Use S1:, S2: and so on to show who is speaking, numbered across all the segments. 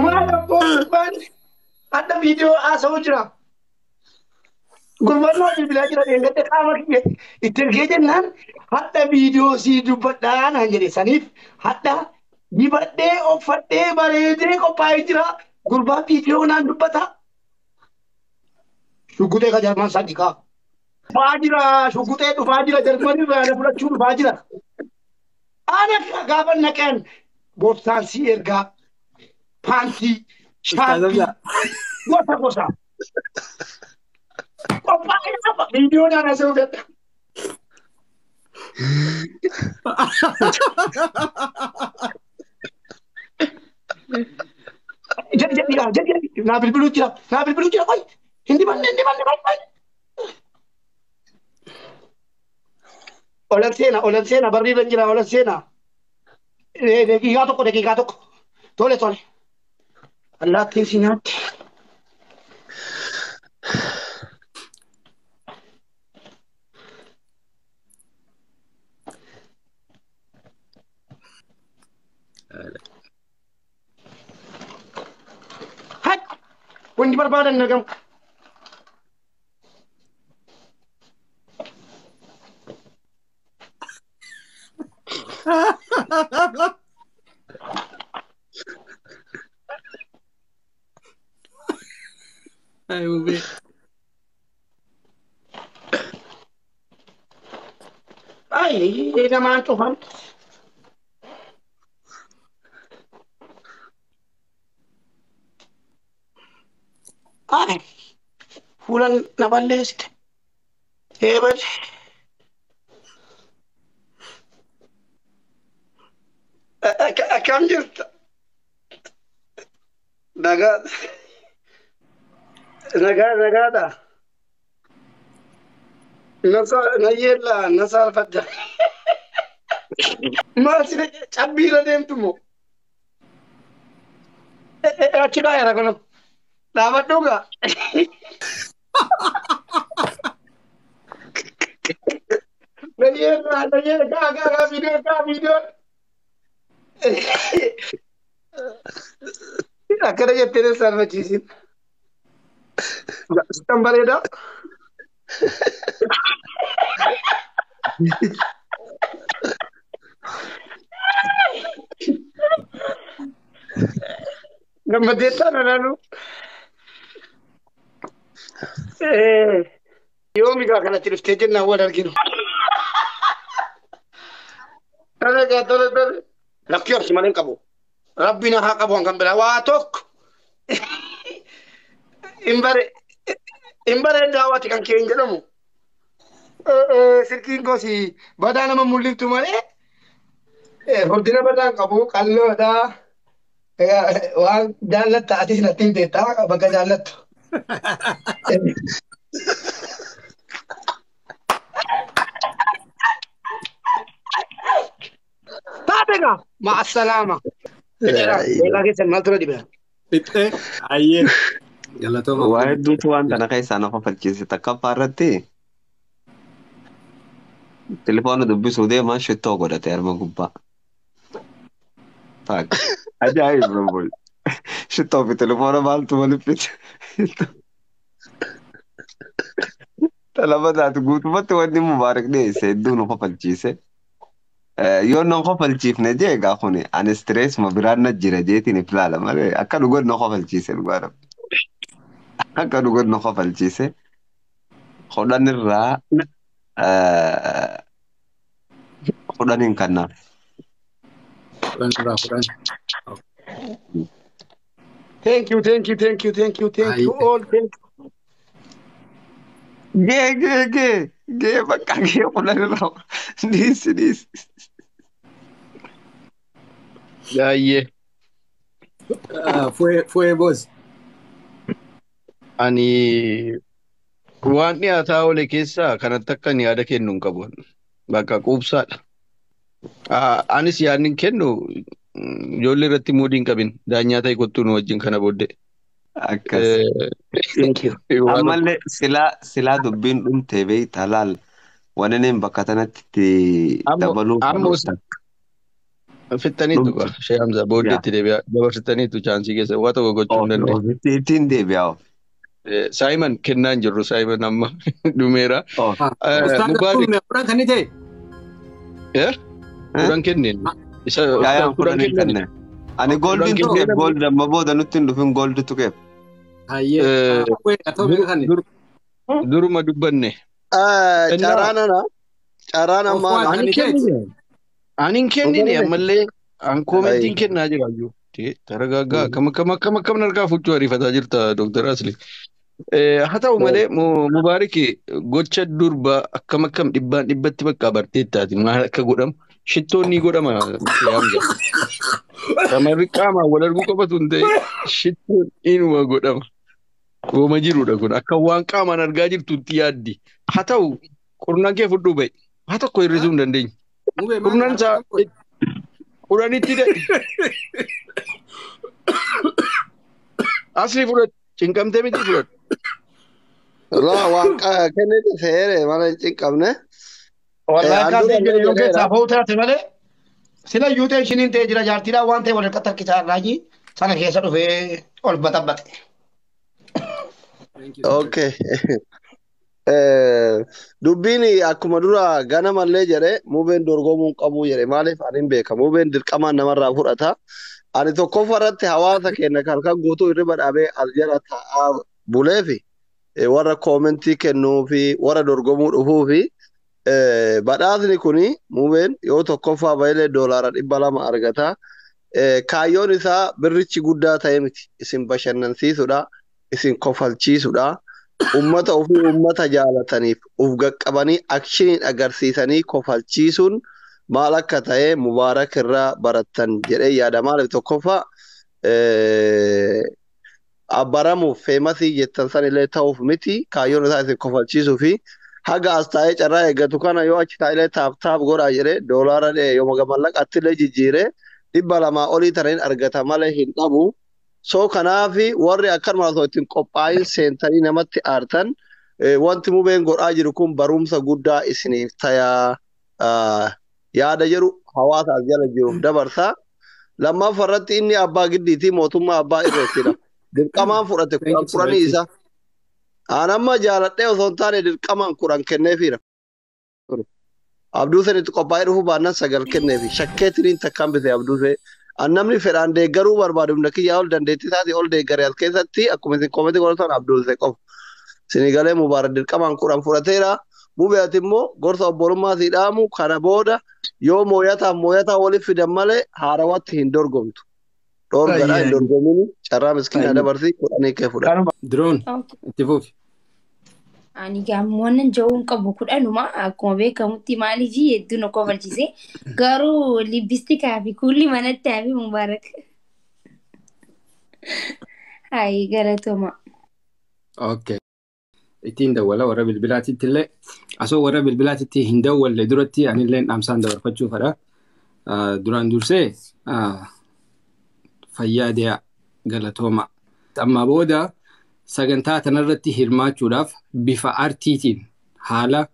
S1: Maal abboo gurbaan adda viidiyoo haasa'uu jira. Gurbaan naa bilbilaa jira dheengadde qaama kiyya itti ergee jennaan hadha viidiyoo sii dubbadhaa naan jedhe saniif hadha dibadhee uffadhee bareedee qophaa'ee jira. Gurbaan viidiyoo naan dubbata. Shugguxee ka jarman sadii kaa. Dhufaa jira shugguxee dhufaa jira jarman irraa na fudhachuu dhufaa jira. Ana gaafa naqeen borsaan si ergaa paantii shaarpii gosa gosa. Qophaa'ee qaba viidiyoo naan asii fedha. Jedhi jedhi jedhi jedhi naa bilbiluu jira naa bilbiluu jira qoy hin dibanne hin dibanne qoy qoy. Olan seena olan seena barri irra jira olan seena. Daqiiqaa tokko daqiiqaa tokko tole tole. Allaattiin si nyaatti. Haq wanti barbaadan argamu.
S2: Ay, bubee.
S1: Ay namaan cufan. Ay fuula na balleessite. Eebade. Akkam jirta? Nagaa nagaa nagaadha. Na yeellaa na saalfadda. Maal si cabbiirra deemtu moo? Achi kaayera kun dhaabadhu gaa. Na yeellaa na yeellaa gaa gaa gaa viidiyoo gaa viidiyoo. Akkana jettee na saalfachiisin. Sittan bareedaa. Gammadeettaa na laalu. Yoomi gaa kanatti dhuftee jennaan wal arginu. Tole gaa tole tole. Lakkii horsi malee hin qabu. Rabbi na haa qabu kan biraa waa tokko. Hin bareedaa waati kan kee hin jedhamu. Silkiin kosi badaa nama mul'iftu malee furdina badaa hin qabu qalloodha. Waan jaallatta atis natti himteetta bakka jaallattu. Taate gaa ma'assalaama. Beekaa keessan maaltu na dhibe?
S2: Fixee ayyee. Galatooma.
S3: Waa hedduutu waan kana keessaa na kofalchiise takkaffaa irratti telefoona dubbisuu deemaa shittoo godhate harma gubbaa. Taak. Ajaa'iba boy. Shittoo fi telefoona maaltu walitti fide? Talaba taatu guutummaatti wanni Mubaarak dhiyeesse hedduu nu kofalchiise. Yoo nu kofalchiifne jee egaa kuni ani stress ma biraan na jira jeetiin if ilaala malee akka dhugoon nu kofalchiise dhugaa rabbi. Akka dhugoon nu kofalchiise 10 irraa 10 kennaaf.
S2: 10 irraa 10.
S1: Thank you, thank you, thank you, thank you, thank you all, thank you.
S3: Gee gee gee gee bakka gee 10 irraa dhiisi dhiisi.
S4: Gaayyee.
S2: Fu'ee boos.
S4: Ani waan dhiyaataa oole keessaa kanatti akka ani yaada kennu hin qabu. Bakka quubsaadha. Anis yaadni hin kennu ijoollee irratti muudii hin qabin. Daanyaa ta'e kottuu nu wajjin kana booddee.
S3: Akkas.
S1: Thank you.
S3: Ammallee silaa silaa dubbiin dhumte beektaa laal wanni inni bakka tanatti itti dabaluu
S4: Amma
S3: qabu.
S4: Fixxaniitu
S3: Dhumtu.
S4: Shee Hamza booddeetti deebi'a. Dabarsitaniitu chaansii keessa waa tokko gochuu hin dandeenye.
S3: Ofitti ittiin deebi'a.
S4: Saayimon kennaa hin jirru Saayimon amma dhumeera.
S2: Ustaaza
S4: Mubaarik
S2: kun kudhan kan ta'e.
S4: Kudhan kenneen. Isa
S3: Yaayaan
S4: kudhan
S3: kudhan hin
S4: kenneen.
S3: kenne. Ani gooldiin tuqeef gooldi amma booda nutti hin dhufin gooldi tuqeef.
S2: Hayyee. Atoo meeqa kan
S4: Duruma dubbanne.
S5: Carraan ana. Carraan ammaa ana.
S4: Ani kennine. Ani hin kennine ammallee an koomentiin kennaa jira iyyuu. Taragaaggaa akkam akkam akkam akkam narkaa fuchuu ariifataa jirta Dooktar Asli. Haa ta'u malee Mubaarik gocha durba akkam akkam dhibbaan dhibbatti bakka barteettaati maal akka godhamu shittoon ni godhama yaamja. Shamarri qaamaan wal arguu qofatu hin ta'e shittoon inuma godhama. Wooma jirudha kun akka waan qaamaan argaa jirtutti yaaddi. Haa ta'u qurnaan kee fudhuu ba'i. Haa tokko hir'isuu hin dandeenye. Kurnaan isaa kudhanitti dha. Asli fudhadhu. Cinqamtee miti fudhadhu.
S5: Laa waan kennite seere mana hin cinqabne.
S1: Wallahi kan
S5: Handhuura
S1: ta'e jedhe yoo
S5: illee
S1: keessaa ba'uu taate malee sila iyyuu ta'e ishiniin ta'e jira jaartiidhaan waan ta'e wal harkatti harkisaa irraayi sana keessa dhufee ol baxabbate.
S5: Okay. Dubbiin akkuma dura ganamallee jedhe mubeen dorgomuu hin qabu jedhe maaliif ani hin beeka mubeen dirqamaan namarraa fudhata. Ani tokkoffaa irratti hawaasa keenya halkan guutuu hirriba dhaabee as jala taa'aa buleefi warra koomentii kennuu fi warra dorgomuu dhufuu fi badhaasni kuni mubeen yoo tokkoffaa bahilee $200 argata. Kaayyoon isaa birrichi guddaa ta'e miti isin bashannansiisudha isin kofalchiisudha. Ummata ofii ummata jaalataniif uf qaqqabanii akshiniin agarsiisanii kofalchiisuun maal akka ta'e Mubaarak irraa barattan jedhee yaada. Maaliif tokkoffaa abbaramuuf feemasii jettan sanillee ta'uuf miti kaayyoon isaa isin kofalchiisuu fi haga as taa'ee carraa eeggatu kana yoo achi taa'ee taap taap godhaa jedhee doolaara yoo mallaqatti illee jijjiiree 200 olii taneen argata malee hin dhabu. So kanaafi warri akkanuma osoo ittiin qophaa'in seentanii namatti aartan wanti mubeen godhaa jiru kun barumsa guddaa isiniif tayaa yaada jedhu hawaasa as jala jiruuf dabarsa. Lammaffaa irratti inni abbaa giddiitii mootummaa abbaa irreettidha. Dirqamaan fudhate kudhan kudhanii isa. Aan amma jaaladhee osoo hin taane dirqamaan 10 kenneefiira. Abduu sanitti qophaa'ee dhufuu baannaan 9 kenneefi. Shakkeetiniin takkaan bite Abduu see. Namni fedhaan deeggaruu barbaadu humna kiyyaa ol dandeettii isaatii ol deeggaree as keessatti akkuma isin koomentii godhatan Abduu see qofa. Sinigalee Mubaarak dirqamaan 10 fudhateera. Mubeet immoo gorsa obbolummaa sii dhaamu kana booda yoo mooyataan mooyataa waliif fidan malee haarawatti hin dorgomtu. Dhoorgadhaa hin dorgomini carraa miskiinaa dabarsii 10 kee fudhadhu.
S2: Diroon itti fufi.
S6: Ani gaammoon ja'uun qabu kudhanuma akkuma beekamutti maaliif hedduu na kofalchiise garuu libbistikaa fi kuulli manatti hafi Mubaarak. Hayi galatoma.
S2: Okay. Ittiin dawwala warra bilbilaatitti illee asoo warra bilbilaatitti hin dawwalle duratti anillee dhaamsaan dabarfachuu fedha. Duraan dursee fayyaa dee'a galatooma. Amma booda sagantaa kanarratti hirmaachuudhaaf bifa artiitiin haala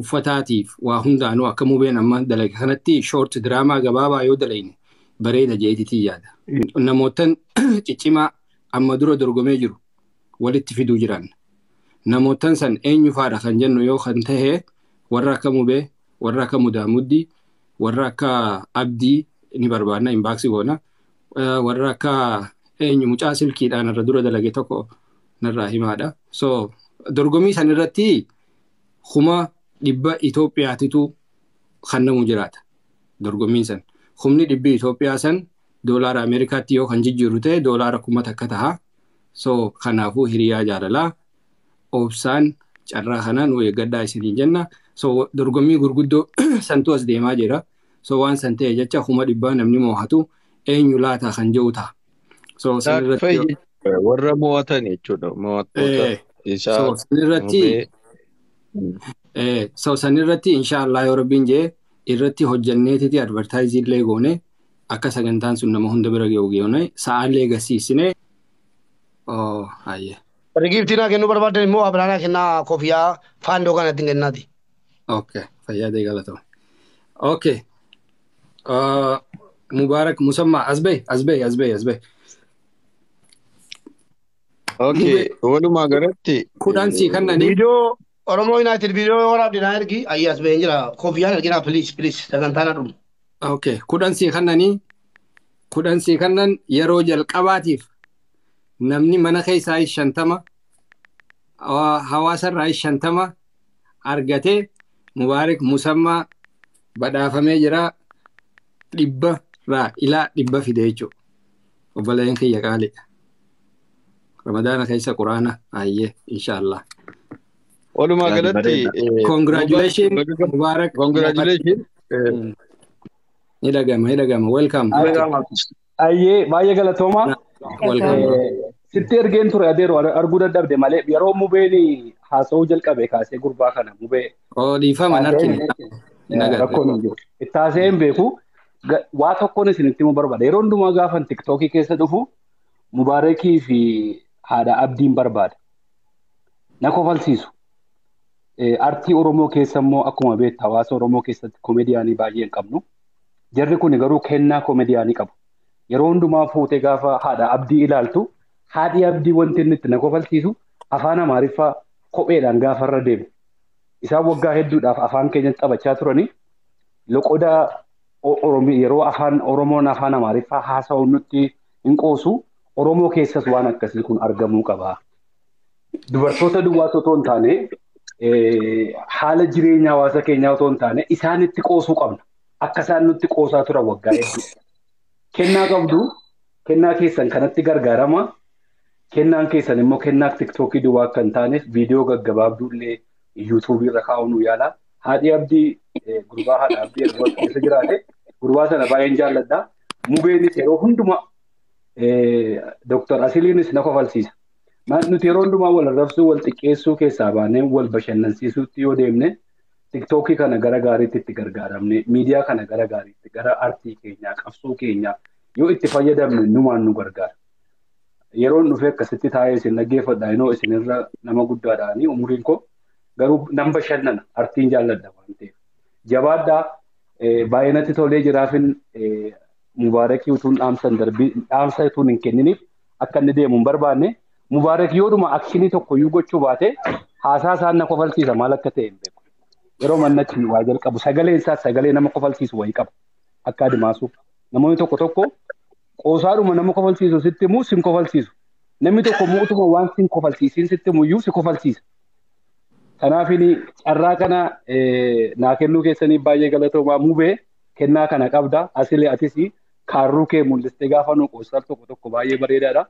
S2: uffataatiif waa hundaanuu akka mubeen amma dalage kanatti shoort diraamaa gabaabaa yoo dalayne bareeda jeetitii yaada. Namootan ciccimaa amma dura dorgomee jiru walitti fiduu jiran. Namootan san eenyu faadha kan jennu yoo kan tahe warra akka Mubee, warra akka Mudaamuddii, warra akka Abdii ni barbaadna inbaaksii goona. Warra akka eenyu mucaa silkiidhaan irra dura dalage tokko narraa himaadha. So dorgommii san irratti 100,000 Itoophiyaatitu kan namu jiraata. Dorgommiin san. 100,000 Itoophiyaa san doolaara Ameerikaatti yoo kan jijjiiru ta'e doolaara 1000 taha. So kanaafuu hiriyaa jaalalaa obsaan carraa kana nu eeggadhaa isiniin jenna. So dorgommii gurguddoo santu as deemaa jira. So waan san ta'e jecha 100,000 namni moo'atu eenyu laata kan jedhu ta'a. So san irratti
S4: warra mo'atan jechuudha. Mo'attoota isaa.
S2: So san irratti so san irratti inshaallah yoo rabbiin jee irratti hojjanneetiti advertaayizii illee goone akka sagantaan sun nama hunda bira ga'u goone sa'aallee gasiisine. Oh hayyee.
S1: Warri naa kennuu barbaadan immoo abiraanaa kennaa kofiyaa faandoo kanatti hin kennaati.
S2: Okay fayyaa deegalatama. Okay. Mubaarak Musammaa as bahi as bahi as bahi as bahi.
S4: Okay, walumaa galatti
S2: 10 sii kennanii.
S1: Viidiyoo Oromoo United viidiyoo waraabde naa ergi ayyaas baheen jira. Koffiyaan erginaa please please sagantaan dhumu.
S2: Okay, 10 sii kennanii 10 sii kennan yeroo jalqabaatiif namni mana keessaa 50 hawaasarraa 50 argatee Mubaarak Musammaa badhaafamee jira 100 irraa ilaa 100 fide jechuudha. Obboleeyyan kiyya qaaliidha. Ramadaana keessa quraana ayyee inshaallah.
S4: Walumaa galatti
S2: Congratulations Mubaarak.
S4: Congratulations.
S2: Ni dhagama ni dhagama welcome.
S7: Ayyee baay'ee galatooma.
S2: Welcome.
S7: Sitti ergeen ture adeero arguu dadhabde malee yeroo mubeen haasa'uu jalqabe kaasee gurbaa kana mubee.
S2: Oo dhiifama hin argine.
S7: Rakkoon hin jiru. Itti haasa'ee hin beeku. Waa tokkoon isinitti himuu barbaada. Yeroo hundumaa gaafan tiktookii keessa dhufu Mubaarakii fi haadha Abdiin barbaada. Na kofalsiisu. Artii Oromoo keessa immoo akkuma beektu hawaasa Oromoo keessatti komeediyaanii baay'ee hin qabnu. Jarri kun garuu kennaa komeediyaanii qabu. Yeroo hundumaa fuutee gaafa haadha Abdii ilaaltu haadhi Abdii wanti inni itti na kofalsiisu afaan Amaariffaa kopheedhaan gaafa irra deemu. Isaan waggaa hedduudhaaf afaan keenya taphachaa turanii loqoda yeroo afaan Oromoon afaan Amaariffaa haasa'u nutti hin qoosu. Oromoo keessas waan akkasii kun argamuu qaba. Dubartoota duwwaa otoo hin taane haala jireenya hawaasa keenyaa otoo hin taane isaanitti qoosuu qabna. Akka isaan nutti qoosaa turan waggaa hedduu. Kennaa qabdu, kennaa keessan kanatti gargaarama. Kennaan keessan immoo kennaa tiktookii duwwaa akka hin taaneef viidiyoo gaggabaabduu illee yuutuubii irra kaa'uu nu yaala. Haadhi Abdii gurbaa haadha Abdii erga keessa jiraate gurbaa sana baay'een jaalladha. Mubeenis yeroo hundumaa Dr. Asiliinis na kofalsiisa. Nuti yeroo hundumaa wal arrabsuu, wal xiqqeessuu keessaa baanee wal bashannansiisuutti yoo deemne tiktookii kana gara gaariitti itti gargaaramne, miidiyaa kana gara gaariitti, gara artii keenyaa, qabsoo keenyaa yoo itti fayyadamne numaan nu gargaara. Yeroon dhufee akkasitti taa'ee isin dhaggeeffadha. Inoo isinirra nama guddaadhaanii umuriin koo garuu nan bashannana artiin jaalladha waan ta'eef. Jabaadhaa baay'ee natti tolee jiraafin Mubaarakii utuun dhaamsa utuun hin kenniniif akka inni deemu hin barbaanne Mubaarak yoodhuma akshinii tokko iyyuu gochuu baate haasaa isaan na kofalsiisa maal akka ta'e hin beeku. Yeroo mannachi waa jalqabu sagaleen isaas sagalee nama kofalsiisu wayii qaba akka adimaasuu. Namoonni tokko tokko qoosaadhuma nama kofalsiisu sitti himuu sin kofalsiisu. Namni tokko immoo utuma waan sin kofalsiisiin sitti himu iyyuu si kofalsiisa. Kanaafini carraa kana naa kennuu keessanii baay'ee galatoomaa mubee kennaa kana qabda. Asilee atis kaarruu kee mul'istee gaafa nu qoosaan tokko tokko baay'ee bareedaadha.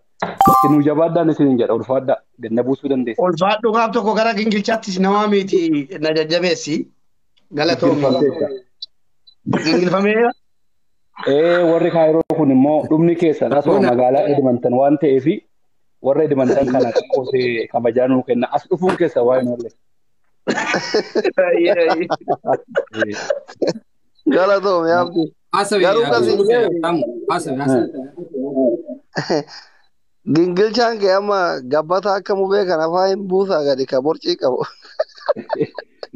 S7: Isinuu jabaadhaan isiniin jedha ulfaadhaa ganna buusuu dandeessa.
S1: Ulfaadhu gaaf tokko gara gingilchaattis namaa miti na jajjabeessi. Galatoomi. Gingilfameera.
S7: Warri Kaayiroo kun immoo dhumni keessan asuma magaalaa Edmonton waan ta'eef warra Edmonton kana qoosee kabajaa nuu kenna. As dhufuun keessa waa hin oolle.
S5: Galatoomi Abdii. Garuu Gingilchaan kee amma gabbata akka mubee kana faa hin buusaa gadi ka borcii qabu.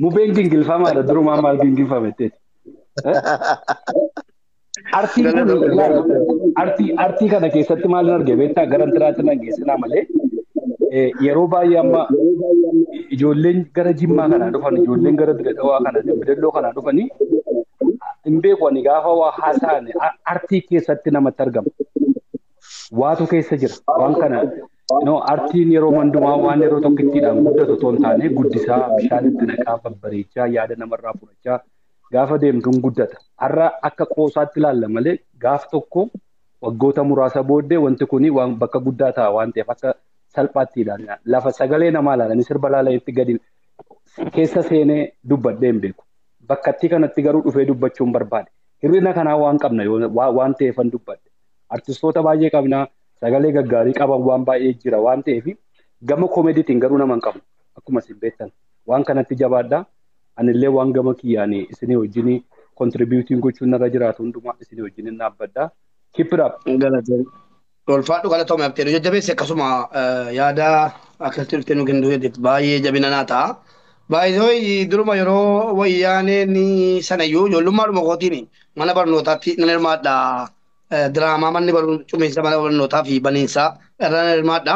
S7: Mubeen gingilfamaadha durumaa maal gingilfame jettee. Artii kun artii kana keessatti maal arge beektaa gara intiraatti nan geessinaa malee yeroo baay'ee amma ijoolleen gara Jimmaa kanaa dhufan ijoolleen gara Dirredawaa kana Dambidalloo kanaa dhufanii hin beeku ani gaafa waa haasa'an artii keessatti namatti argama. Waatu keessa jira waan kana artiin yeroo hundumaa waan yeroo tokkittiidhaan guddatu otoo hin taane guddisaa bishaan itti naqaa babbareechaa yaada namarraa fudhachaa gaafa deemtuun guddata. Har'a akka qoosaatti ilaalla malee gaaf tokko waggoota muraasa booddee wanti kun waan bakka guddaa ta'a waan ta'eef akka salphaatti ilaalla. Lafa sagalee namaa ilaalanii sirba ilaalanitti gadi keessa seenee dubbadhee hin beeku. Bakkattii kanatti garuu dhufee dubbachuu hin barbaade. Hir'ina kanaa waan qabna waan ta'eefan dubbadhe. Artistoota baay'ee qabna sagalee gaggaarii qaban waan baay'ee jira waan ta'eef gama koomediitiin garuu nama hin qabnu. Akkuma isin beektan waan kanatti jabaadhaa. Anillee waan gama kiyyaan isinii wajjin kontribiitiin gochuun narra jiraatu hundumaa isinii wajjin hin dhaabbadha. Keep it up.
S1: Ulfaadhu galatoome abtee nu jajjabeessi akkasuma yaada akkasitti dhuftee nu kennuu hedduuf baay'ee jabina naa ta'a. Baay'ee duruma yeroo wayyaaneen sanayyuu ijoollummaadhuma kootiin mana barnootaatti nan hirmaadha. Diraamaa manni cumiinsa mana barnootaa fi baniinsaa irra nan hirmaadha.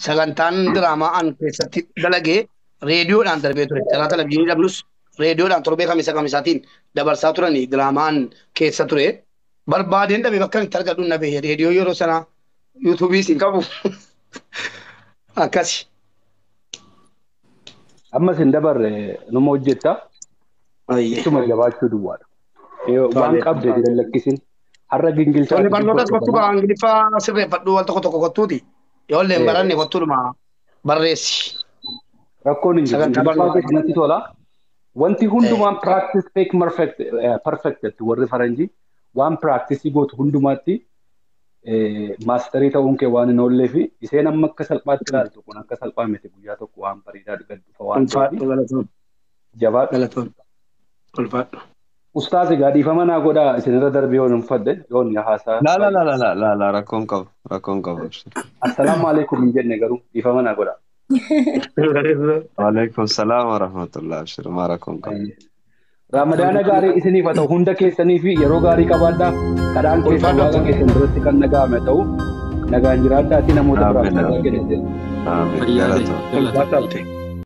S1: Sagantaan diraamaa an keessatti dalagee reediyoodhaan darbee ture. Karaa televizyiinii dhabnus reediyoodhaan torbee kamisa kamisaatiin dabarsaa turani diraamaa an keessa ture. Barbaadeen dhabe bakka itti argadhu na bahe reediyoo yeroo sana yuutuubiis hin qabu. Akkasi.
S7: Ammas hin dabarre numa hojjetta. Ittuma jabaachuu duwwaadha. Waan qabde hin lakkisin. Har'a gingilchaa.
S1: Tole barnootas kottu kaa Ingiliffaa sirreeffadhu wal tokko tokko kottuuti. Yoo illee hin baranne kottuudhuma barreessi.
S7: Rakkoon hin jiru. Ingiliffaa keessatti tola. Wanti hundumaan practice make perfect jetti warri faranjii. Waan practice gootu hundumaatti maasterii ta'uun kee waan hin oollee fi isheen amma akka salphaatti ilaaltu kun akka salphaa miti guyyaa tokko waan bareedaa gad dhufa waan ta'eef. Jabaadhu.
S1: Ulfaadhu.
S7: Ustaaz egaa dhiifama naa godhaa isinirra darbee yoon hin fadde yoon haasaa.
S3: La la la la la la rakkoon qabu rakkoon qabu.
S7: Assalaamu alaikum hin jenne garuu dhiifama naa godhaa.
S3: Waalaikum salaam wa rahmatullah abshir maa rakkoon qabu.
S7: Ramadaana gaarii isiniif haa ta'u hunda keessanii fi yeroo gaarii qabaadhaa kadhaan keessan waaqa keessan biratti kan nagahame ta'u nagaan jiraadhaatii namoota biraaf nagaa kennite.
S3: Amiin. Galatoom.